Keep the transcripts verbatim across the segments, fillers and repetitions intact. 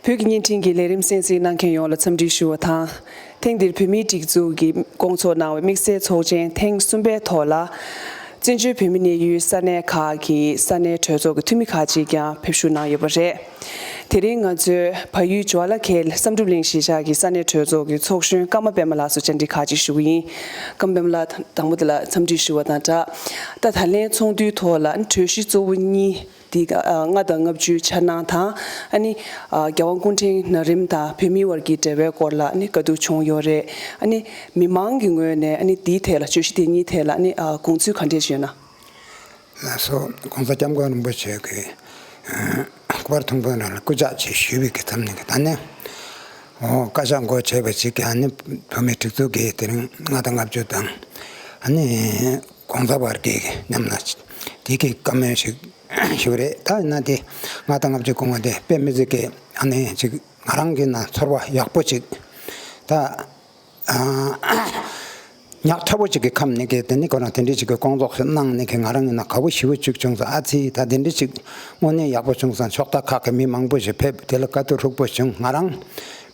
བོད་ཀྱི་བརྙན་འཕྲིན་གྱི་ལས་རིམ་གསན་གཟིགས་གནང་མཁན་ཡོངས་ལ་འཚམས་འདྲི་ཞུ་བ་དང་། ཐེངས་འདིར་བོད་མིའི་སྒྲིག་འཛུགས་ཀྱིས་བསྐོང་ཚོགས་གནང་བའི་དམིགས་བསལ་ཚོགས་ཆེན་ཐེངས་གསུམ་པའི་ཐོག་ལ། བཙན་བྱོལ་བོད་མི་གནས་ཡུལ་ས་གནས་ཁག་གི་ས་གནས་གྲོས་ཚོགས་ཀྱི་འཐུས་མི་ཁག་ཅིག་ཀྱང་ཕེབས་ཞུགས་གནང་ཡོད་པ་རེད། དེ་རིང་ང་ཚོས་བལ་ཡུལ་ཇོ་ལ་ཁེལ་བསམ་གྲུབ་གླིང་གཞིས་ཆགས་ཀྱི་ས་གནས་གྲོས་ཚོགས་ཀྱི་ཚོགས་གཞོན་ཀརྨ་པད་མ་ལགས་སུ་བཅར་འདྲི་ཁག་ཅིག་ཞུ་གི་ཡིན། ཀརྨ་པད་མ་ལགས། དང་པོ་དེ་ལ་འཚམས་འདྲི་ཞུ་བ་དང་སྦྲགས། ད་ད་ལན་ཚོགས་འདུའི་ཐོག་ལ་གྲོས་གཞི་གཙོ་བོ་གཉིས། འདི་ག་ལྔ་དང་ལྔ་བཅུའི་འཆར་སྣང་དང་། ཨ་ནི་རྒྱལ་དབང་སྐུ་ཕྲེང་ན་རིམ་དང་བོད་མིའི་དབར་གྱི་འབྲེལ་བའི་སྐོར་ལ་ཨ་ནི་བཀའ་བསྡུར་བྱུང་ཡོད་རེད། ཨ་ནི་མི་མང་གི་ངོས་ནས་ཨ་ནི་འདིའི་ཐད་ལ་བརྗོད་གཞི་དེ་གཉིས་ཐད་ལ་ཨ་ནི་དགོངས་ཚུལ་ག་འདྲས་ཡོད་ན། ལགས་སོ། ༸གོང་ས་༸སྐྱབས་མགོན་རིན་པོ་ཆེ་གི་སྐུ་པར་ཐུང་ཕུ་ནང་ལ་སྐུ་ཕྱག་ཅིག་ཞུས་པའི་གི་ཐབས་ནས་གི་ད་ནས་ཨོ་བཀའ་ཤག་འགོ་བྱས་པ་ཅིག་གི་ཨ་ནི་བོད་མིའི་སྒྲིག་འཛུགས་ཀྱི་དེ་རིང་ལྔ་དང་ལྔ་བཅུ་དང་ཨ་ནི་གོང་ས་བར་གྱི་མཉམ་ལ་དེ་གི་བཀའ་མོལ་ཞིག་ཞུ་རེད། ད་ཡིན་ན་དེ་ལྔ་དང་ལྔ་བཅུ་གོང་བ་དེ་དཔེ་མི་སྲིད་ཀྱི་ཨ་ནི་ཅིག་ང་རང་གི་ནང་ཚོར་བ་ཡག་པོ་ཅིག་ད་ཉག་ཕྲ་བོ་ཅིག་གི་ཁམས་ནས་ཀྱི་དེ་ནི་ཁོ་རང་དེ་འདྲས་ཅིག་གི་སྐོང་ཚོགས་ཤིག་གནང་ནས་ཀྱི་ང་རང་ཡིན་ན་དགའ་པོ་ཞེ་པོ་ཅིག་བྱུང་སོང་། ཨ་ཙི་ད་དེ་འདྲས་ཅིག་དངོས་གནས་ཡག་པོ་བྱུང་སོང་། ཕྱོགས་མཐའ་ཁག་གི་མི་མང་པོ་ཞིག་ཕེབས། དེ་ལ་དགའ་སྤྲོ་ཧྲུག་པོ་བྱུང་། ང་རང་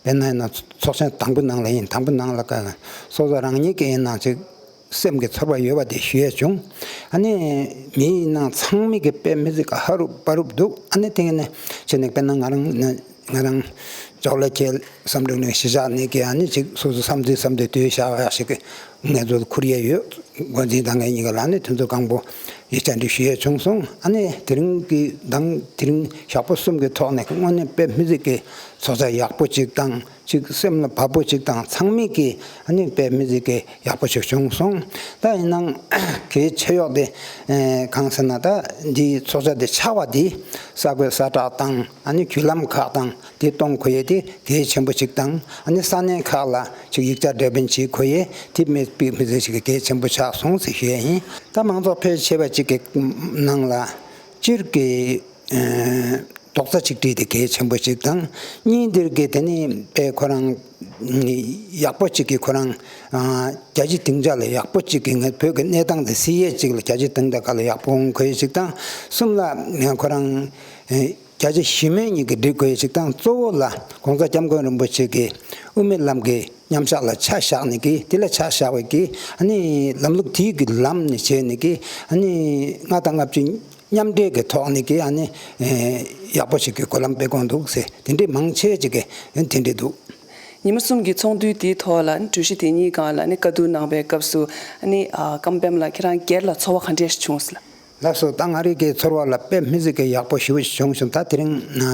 དཔེར་ན་ཡིན་ན་ཚོགས་ཆེན་དང་པོ་ནང་ལ་ཡིན། དང་པོ་ནང་ལ་ཀ་སོ་སོ་རང་ཉིད་ཀྱི་ཡིན་ན་ཅིག་སེམས་ཀྱི་ཚོར་བ་ཡོད་པ་དེ་ཞུ་ཡས་བྱུང་། ཨ་ནི་མི་ཡིན་ན་ཚང་མས་ཀྱི་དཔེ་མི་སྲིད་ཀ་ཧ་རུབ་བ་རུབ་འདུག་ཨ་ནི་དེ་ནས་བྱས་ནས་དཔེར་ན་ང་རང་ནི་ང་རང་ཇོ་ལ་ཁེལ་བསམ་གྲུབ་གླིང་གཞིས་ཆགས་ནས་ཀྱི་ཨ་ནི་ཅིག་སོ་སོ་བསམ་ཚུལ་བསམ་དུས་དུས་བཞག་ཡག་ཞིག་གི་ངལ་རྩོལ་ཁུར་ཡས་ཡོད། འགོ་འཛིན་དང་ངེད་གཉིས་ཀ་ལ་ནི་དུས་ཚོད་གང་པོ་ཡིག་ཆ་འདི་ཞུ་ཡས་བྱུང་སོང་། ཨ་ནི་དེ་རིང་གི་དང་དེ་རིང་ཞག་པོ་གསུམ་གྱི་ཐོག་ནས་དངོས་གནས་དཔེ་མི་སྲིད་ཀྱི་ཚོགས་བཅར་ཡག་པོ་ཅིག་དང་། ཅིག་སེམས་ལ་བབ་པོ་ཅིག་དང་། ཚང་མས་ཀྱི་ཨ་ནི་དཔེ་མི་སྲིད་ཀྱི་ཡག་པོ་ཞིག་བྱུང་སོང་། ད་ཡིན་ནའང་གལ་ཆེ་ཡོག་དེ་ཨེ་གང་ཟེར་ན། ད་འདི་ཚོགས་བཅར་དེ་ཆགས་པ་འདི་ས་བགོས་ས་བཀྲ་དང་ཨ་ནི་བརྒྱུད་ལམ་ཁག་དང་དེ་གཏོང་དགོས་ཡས་དེ་གལ་ཆེན་པོ་ཅིག་དང་། ཨ་ནི་ས་གནས་ཁག་ལ་ཅིག་ཡིག་ཆ་འགྲེམས་སྤེལ་བྱེད་དགོས་ཡས་དེ་མི་དཔེ་མི་སྲིད་ཞིག་གི་གལ་ཆེན་པོ་ཆགས་སོང་ཟེར་ཞུ་ཡས་ཡིན། ད་མང་ཚོགས་ཕལ་ཆེ་བ་ཅིག་གི་ནང་ལ་སྤྱིར་གྱི་ཨེ་རྡོག་རྩ་གཅིག་སྒྲིལ་དེ་གལ་ཆེན་པོ་ཅིག་དང་། གཉིས་འདིར་གི་དེ་ནི་དཔེ་ཁོ་རང་ཡག་པོ་ཅིག་གི་ཁོ་རང་ཨ་རྒྱ་ཆེ་སྡིངས་ཆ་ལ་ཡག་པོ་ཅིག་གི་ངས་བོད་ཀྱི་གནས་སྟངས་དེ་སེལ་ཡས་ཅིག་ལ་རྒྱ་ཆེ་སྡིངས་ཆ་ཁག་ལ་ཡག་པོ་འོང་དགོས་ཡས་ཅིག་དང་། གསུམ་ལ་ཁོ་རང་ཨེ་རྒྱ་ཆེ་གཞི་མེད་གཉིས་ཀྱི་སྒྲིག་དགོས་ཡས་ཅིག་དང་། གཙོ་བོ་ལ་༸གོང་ས་༸སྐྱབས་མགོན་རིན་པོ་ཆེ་གི་དབུ་མའི་ལམ་གྱི་མཉམ་བཞག་ལ་ཆ་བཞག་ནས་ཀྱི་དེ་ལ་ཆ་བཞག་པའི་ཀྱི་ཨ་ནི་ལམ་ལུགས་དེའི་ཀྱི་ལམ་ནས་བྱས་ནས་ཀྱི་ཨ་ནི་ལྔ་དང་ལྔ་བཅུ་མཉམ་འབྲེལ་གྱི་ཐོག་ནས་ཀྱི་ཨ་ནི་ཨེ་ཡག་པོ་ཞིག་གི་གོ་ལམ་སྤེལ་དགོས་འདུག་ཟེར་དེ་འདྲའི་མང་ཆེ་ཅིག་གི་དེ་འདྲའི་འདུག་ཉི་མ་གསུམ་གྱི་ཚོགས་འདུའི་དེའི་ཐོག་ལ་ཨ་ནི་གྲོས་གཞི་དེ་གཉིས་སྒང་ལ་ཨ་ནི་བཀའ་བསྡུར་གནང་བའི་སྐབས་སུ་ཨ་ནི་ཨ་ཀརྨ་པད་མ་ལགས་ཁྱེད་རང་སྒེར་ལ་ཚོར་བ་ག་འདྲས་ཤིག་བྱུང་སོང་ལགས། ལགས་སོ། ད་ང་རང་གི་ཚོར་བ་ལ་དཔེ་མི་སྲིད་ཀྱི་ཡག་པོ་ཞེ་པོ་ཞིག་བྱུང་སོང་། ད་དེ་རིང་ཨ་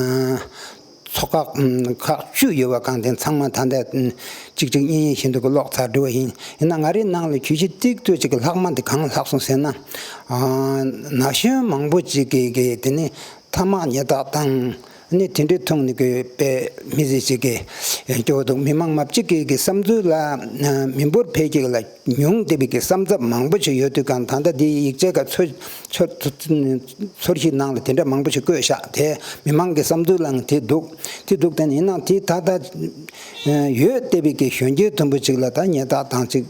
ཚོགས་ཁག་ཁག་བཅུ་ཡོད་པ་གང་དེ་ཚང་མ་ད་ལྟ་གཅིག་གཅིག་གཉིས་གཉིས་བཞིན་དུ་ཀློག་ཚར་འགྲོ་བ་ཡིན། ཡིན་ན་ང་རའི་ནང་ལ་གྱོད་གཞི་གཅིག་ཏུ་གཅིག་གི་ལྷག་མ་དེ་གང་ལྷག་སོང་ཟེར་ན། ཨ་ན་གཞོན་མང་པོ་ཅིག་གིས་གི་དེ་ནི་ཐ་མག་ཉལ་ཐག་དང་ནི་དེ་འདྲའི་ཐོག་ནས་གི་དཔེ་མི་སྲིད་ཅིག་གི་སྐྱོ་འདུག་མི་མང་མང་པོ་ཅིག་གི་གི་བསམ་ཚུལ་ལ་མི་འབོར་འཕེལ་རྒྱས་ལ་ཉུང་བསྡད་པའི་གི་བསམ་ཚབ་མང་པོ་ཞིག་ཡོད་དུས་གང་། ད་ལྟ་འདི་ཡིག་ཆའི་ཁ་ཚོད་ཚོད་ཚོད་གཞིའི་ནང་ལ་དེ་འདྲ་མང་པོ་ཞིག་བཀོད་བཞག་དེ་མི་མང་གི་བསམ་ཚུལ་ལའང་དེ་འདུག་དེ་འདུག་དེ་ཡིན་ནའང་དེ་ད་ལྟ་ཡོད་བསྡད་པའི་གི་གཞོན་སྐྱེས་དུམ་བུ་ཅིག་ལ་ད་ཉལ་ཐག་དང་ཅིག་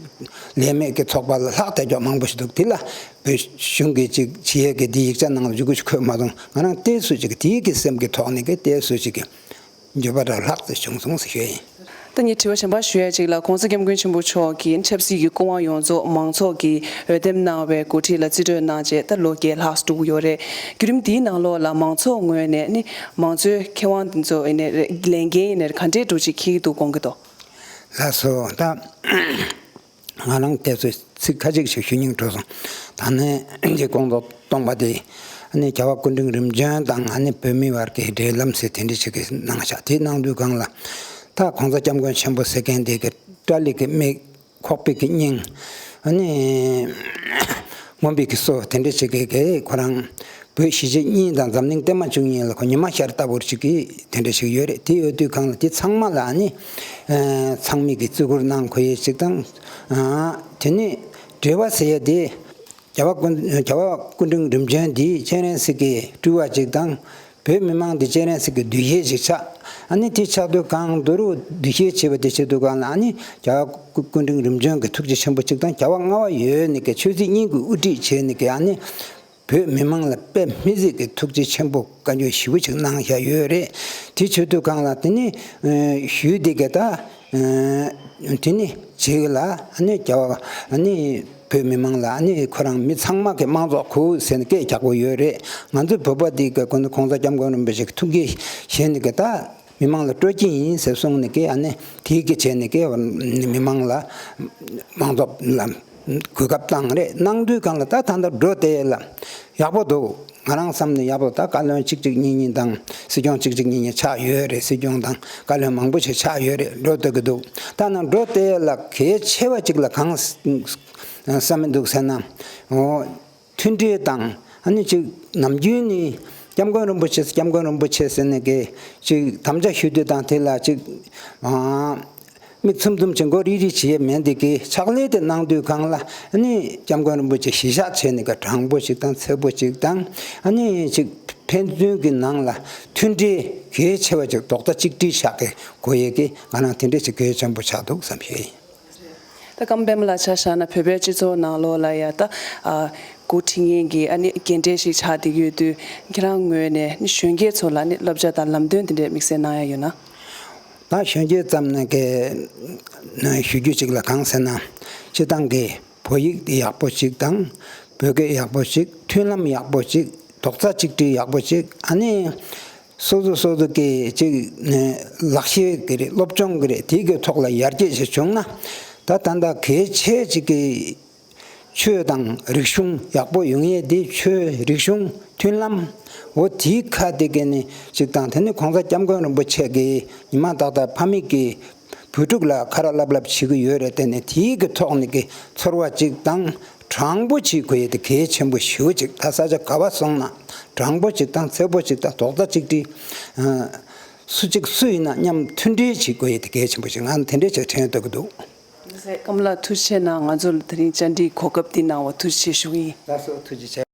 ལས་མེད་ཀྱི་ཚོགས་པ་ལ་ལྷག་བསྡད་ཀྱོག་མང་པོ་ཞིག་འདུག་དེ་ལ་བོད་གཞུང་གིས་ཅིག་བྱེད་ཡས་ཀྱི་འདི་ཡིག་ཆ་ནང་ལ་ཡོད་རྒྱུ་ཞིག་འཁོད་མ་སོང་། ང་རང་ཏོག་ཙམ་ཅིག་དེའི་གི་སེམས་ཀྱི་ཐོག་ནས་གི་ཏོག་ཙམ་ཅིག་གི་འགྱོད་པ་འདྲ་ལྷག་ཙམ་བྱུང་སོང་ཟེར་ཞུ་ཡ་ཡིན། ད་ངས་དྲི་བ་གཞན་པ་ཞུ་ཡ་ཅིག་ལ། ༸གོང་ས་༸སྐྱབས་མགོན་ཆེན་པོ་མཆོག་གིས་ཆབ་སྲིད་ཀྱི་སྐུ་དབང་ཡོངས་རྫོགས་མང་ཚོགས་ཀྱིས་འོས་འདེམས་གནང་བའི་འགོ་ཁྲིད་ལ་རྩིས་སྤྲོད་གནང་རྗེས་ད་ལོ་བརྒྱད་ལྷག་འགྲོ་གི་ཡོད་རེད། བརྒྱུད་རིམ་འདིའི་ནང་ལོགས་ལ་མང་ཚོགས་ངོས་ནས་ནི་མང་གཙོའི་ཁེ་དབང་འདི་ཚོ་ཨེ་ནས་ལས་འགན་ཨེ་ནས་ག་འདྲས་འགྲོ་ཅིག་འཁྱེར་གྱི་འདུག་དགོངས་ཀྱི་འདུག་ལགས་སོ། ད་ང་རང་དེ་ཚོ་ཚིག་ཁ་ཅིག་ཞིག་ཞུ་སྙིང་བྲོ་སོང་། ད་ནི་འདི་སྐོང་ཚོགས་སྟོང་པ་དེ་ཨ་ནི་རྒྱལ་བ་སྐུ་ཕྲེང་རིམ་བྱོན་དང་ཨ་ནི་བོད་མིའི་བར་གྱི་འབྲེལ་ལམ་ཟེར་དེ་འདྲ་ཞིག་གི་གནང་བཞག་དེ་གནང་དུས་སྒང་ལ་ད་༸གོང་ས་༸སྐྱབས་མགོན་ཆེན་པོ་ཟེར་མཁན་དེ་གི་སྐྲ་ལི་གི་མིག་ཁོག་པའི་གི་སྙིང་། ཨ་ནི་མངོན་པའི་གི་སོ་དེ་འདྲ་ཞིག་གི་གི་ཁོ་རང་བོད་གཞིས་བྱེས་གཉིས་དང་འཛམ་གླིང་སྟེང་མ་བཅུ་གཉིས་ལ་ཁོ་ཉི་མ་ཤར་ལྟ་བུར་ཞིག་གི་དེ་འདྲ་ཞིག་ཡོད་རེད། དེ་ཡོད་དུས་སྒང་ལ་དེ་ཚང་མ་ལ་ཨ་ནི་ཚང་མས་གི་བརྩི་བཀུར་གནང་དགོས་ཡས་ཞིག་དང་། དེ་ནས་འབྲེལ་བ་ཟེར་ཡས་དེ་རྒྱལ་བ་སྐུ་རྒྱལ་བ་སྐུ་ཕྲེང་རིམ་བྱོན་འདི་སྤྱན་རས་གཟིགས་ཀྱི་སྤྲུལ་བ་ཅིག་དང་། བོད་མི་མང་འདི་སྤྱན་རས་གཟིགས་ཀྱི་འདུ་ཤེས་ཤིག་ཆགས། ཨ་ནི་དེ་ཆགས་དུས་སྒང་དུ་རུ་འདུ་ཤེས་བྱེད་པ་དེ་བྱེད་དུས་སྒང་ལ་ཨ་ནི་རྒྱལ་བ་སྐུ་སྐུ་ཕྲེང་རིམ་བྱོན་གྱི་ཐུགས་རྗེ་ཆེན་པོ་གཅིག་དང་རྒྱལ་བ་ལྔ་པ་ཡོད་ནི་གི་ཆོས་སྲིད་གཉིས་ཀྱི་དབུ་ཁྲིད་བྱས་ནི་གི་ཨ་ནི་ བོད་མི་མང་ལ་དཔེ་མི་སྲིད་ཀྱི་ཐུགས་རྗེ་ཆེན་པོ་བཀའ་འགྱུར་ཞེ་པོ་ཅིག་གནང་བཞག་ཡོད་རེད། དེ་བྱེད་དུས་སྒང་ལ་དེ་ནི་ཞུས་དེ་ག་ད་དེ་ནི་རྗེས་ལ་ཨ་ནི་རྒྱལ་བ་ཨ་ནི་བོད་མི་མང་ལ་ཨ་ནི་ཁོ་རང་མི་ཚང་མ་གི་དམངས་གཙོ་དགོས་ཟེར་ནས་སྐད་རྒྱག་གི་ཡོད་རེད། ང་ཚོ་བོད་པ་འདི་ག་གོ་ནི་གོང་ས་སྐྱབས་མགོན་རིན་པོ་ཆེ་གི་ཐུགས་འགན་བཞེས་ནས་ག་ད། མི་མང་ལ་སྤྲོད་ཀྱི་ཡིན་ཟེར་གསུངས་ནས་ཀྱི་ཨ་ནི་དེའི་གི་བྱས་ནས་ཀྱི་མི་མང་ལ་དམངས་གཙོ་ལ་གོ་སྐབས་བཏང་རེད། གནང་དུས་སྒང་ལ་ད་ད་ལྟ་འགྲོ་དེ་ལ་ཡག་པོ་འདུག་ང་རང་བསམ་ནས་ཡག་པོ། ད་བཀའ་བློན་གཅིག་གཅིག་གཉིས་གཉིས་དང་སྲིད་སྐྱོང་གཅིག་གཅིག་གཉིས་གཉིས་ཆགས་ཡོད་རེད། སྲིད་སྐྱོང་དང་བཀའ་བློན་མང་པོ་ཞིག་ཆགས་ཡོད་རེད། འགྲོ་སྡོད་ཀྱི་འདུག་ད་ནང་འགྲོ་དེ་ལ་གལ་ཆེ་བ་གཅིག་ལ་གང་བསམ་མི་འདུག་ཟེར་ན། འོ། མཐུན་སྒྲིལ་དང་ཨ་ནི་ཅིག་ནམ་རྒྱུན་ནི་སྐྱབས་མགོན་རིན་པོ་ཆེ་སྐྱབས་མགོན་རིན་པོ་ཆེ་ཟེར་ནས་ཀྱི་ཅིག་དམ་བཅའ་ཞུ་དུས་དང་དེ་ལ་ཅིག་ཨ་མིག་བཙུམ་བཙུམ་ཅིག་མགོ་རིལ་རིལ་བྱེད་ཡས་མེད་འདི་གི་ཕྱག་ལས་དེ་གནང་དུས་སྒང་ལ་ཨ་ནི་སྐྱབས་མགོན་རིན་པོ་ཆེ་གཞི་བཞག་བྱས་ནས་ཀྱི་དྲང་པོ་ཞིག་དང་ཚེ་པོ་ཞིག་དང་ཨ་ནི་ཅིག་ཕན་ཚུན་གྱི་ནང་ལ་མཐུན་སྒྲིལ་གལ་ཆེ་བ་ཅིག་རྡོག་རྩ་གཅིག་སྒྲིལ་བཞག་གི་དགོས་ཡས་ཀྱི་ང་རང་དེ་འདྲས་ཅིག་གལ་ཆེན་པོ་ཆགས་འདུག་བསམ་ཞུ་ཡིན། ད་སྐར་མ་པད་མ་ལགས་ཆ་བཞག་ན་བོད་པའི་སྤྱི་ཚོགས་ནང་ལོགས་ལ་ཡ་ད་ཨ་འགོ་ཁྲིད་མཁན་གྱི་ཨ་ནི་རྒན་གྲས་ཤིག་ཆགས་བསྡད་ཀྱི་ཡོད་དུས། ཁྱེད་རང་ངོས་ནས་ནི་གཞོན་སྐྱེས་ཚོ་ལ་ནི་བསླབ་བྱ་དང་ལམ་སྟོན་དེ་འདྲས་དམིགས་བསལ་གནང་ཡ་ཡོད་ན། ད་གཞོན་སྐྱེས་ཙམ་ནས་ཀྱི་ཞུ་རྒྱུ་ཅིག་ལ་གང་ཟེར་ན། སྤྱི་བཏང་གི་བོད་ཡིག་དེ་ཡག་པོ་ཞིག་དང་། བོད་སྐད་ཡག་པོ་ཞིག་མཐུན་ལམ་ཡག་པོ་ཞིག་རྡོག་རྩ་གཅིག་སྒྲིལ་ཡག་པོ་ཞིག་ཨ་ནི། སོ་སོ་སོ་སོ་གི་ཅིག་ནས་ལག་ཤེས་ཀྱི་རེད། སློབ་སྦྱོང་གི་རེད། དེའི་གི་ཐོག་ལ་ཡར་རྒྱས་ཞིག་བྱུང་ན། ད་ད་ལྟ་གལ་ཆེ་ཅིག་གི་ཆོས་དང་རིག་གཞུང་ཡག་པོ་ཡོང་ཡས་དེ་ཆོས་རིག་གཞུང་མཐུན་ལམ། འོ་དེའི་ཁ་དེ་གི་ནི་ཅིག་དང་དེ་ནི་གོང་ས་སྐྱབས་མགོན་རིན་པོ་ཆེ་གི་ཉི་མ་ཏག་ཏག་ཕ་མེས་ཀྱི་བུ་ཕྲུག་ལ་ཁ་ར་ལབ་ལབ་བྱེད་ཀྱི་ཡོད་རེད། དེ་ནི་དེའི་གི་ཐོག་ནས་ཀྱི་ཚོར་བ་ཅིག་དང་། དྲང་པོ་བྱེད་དགོས་ཡས་དེ་གལ་ཆེན་པོ་ཞེ་པོ་ཅིག་ད་ས་ཆ་ག་བ་སོང་ན་དྲང་པོ་ཅིག་དང་ཚེ་པོ་ཅིག་དང་རྡོག་རྩ་གཅིག་སྒྲིལ། ཨ། སུ་གཅིག་སུ་ཡིན་ན་མཉམ་མཐུན་སྒྲིལ་བྱེད་དགོས་ཡས་དེ་གལ་ཆེན་པོ་ཞིག་ང་དེ་འདྲས་ཅིག་དྲན་འདོད་ཀྱི་འདུག་ཀམ་ལགས་ཐུགས་རྗེ་ཆེ་གནང་། ང་ཚོ་ལ་དེ་རིང་བཅར་འདྲིའི་གོ་སྐབས་འདི་གནང་བ་ཐུགས་རྗེ་ཆེ་ཞུ་གི་ཡིན། ལགས་སོ། ཐུགས་རྗེ་ཆེ།